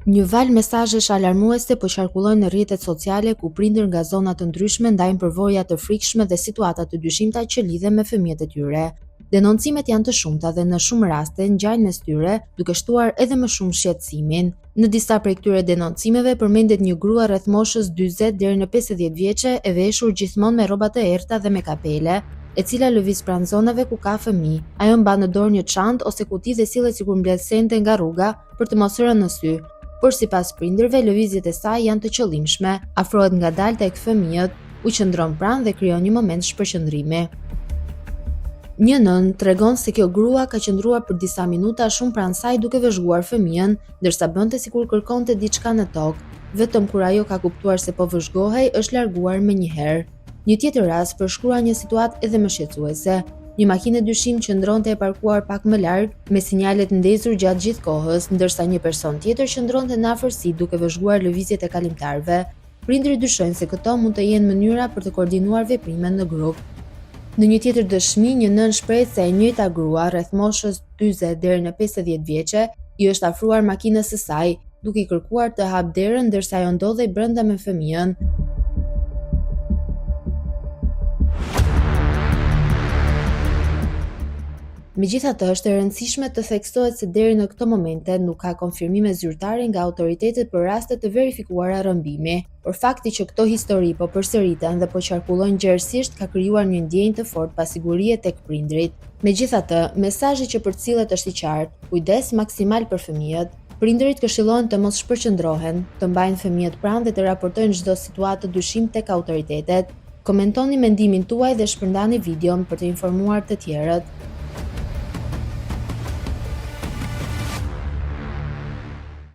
Një valë mesazhesh alarmuese po qarkullojnë në rrjetet sociale ku prindër nga zona të ndryshme ndajnë përvoja të frikshme dhe situata të dyshimta që lidhen me fëmijët e tyre. Denoncimet janë të shumta dhe në shumë raste ngjajnë mes tyre, duke shtuar edhe më shumë shqetësimin. Në disa prej këtyre denoncimeve përmendet një grua rreth moshës 40 deri në 50 vjeçe e veshur gjithmonë me rroba të errëta dhe me kapele, e cila lëviz pranë zonave ku ka fëmijë. Ajo mban në dorë një çantë ose kuti dhe sillet sikur mbledh sende nga rruga, për të mos rënë në sy, por sipas prindërve lëvizjet e saj janë të qëllimshme, afrohet ngadalë tek fëmijët, u qëndron pranë dhe krijon një moment shpërqendrimi. Një nënë tregon se kjo grua ka qëndruar për disa minuta shumë pranë saj duke vëzhguar fëmijën, ndërsa bënte sikur kërkonte diçka në tokë. Vetëm kur ajo ka kuptuar se po vëzhgohej, është larguar menjëherë. Një tjetër rast përshkruan një situatë edhe më shqetësuese. Një makinë e dyshimtë qëndronte e parkuar pak më larg, me sinjalet ndezur gjatë gjithë kohës, ndërsa një person tjetër qëndronte në afërsi duke vëzhguar lëvizjet e kalimtarëve. Prindërit dyshojnë se këto mund të jenë mënyra për të koordinuar veprime në grup. Në një tjetër dëshmi, një nënë shprehet se e njëjta grua, rreth moshës 40 deri në 50 vjeçe, i është afruar makinës së saj, duke i kërkuar të hapë derën ndërsa ajo ndodhej brenda me fëmijën. Megjithatë, është e rëndësishme të theksohet se deri në këto momente nuk ka konfirmime zyrtare nga autoritetet për raste të verifikuara rrëmbimi. Por fakti që këto histori po përsëriten dhe po qarkullojnë gjerësisht ka krijuar një ndjenjë të fortë pasigurie tek prindërit. Megjithatë, mesazhi që përcillet është i qartë, kujdes maksimal për fëmijët. Prindërit këshillohen të mos shpërqendrohen, të mbajnë fëmijët pranë dhe të raportojnë çdo situatë të dyshimtë tek autoritetet. Komentoni mendimin tuaj dhe shpërndani videon për të informuar të tjerët.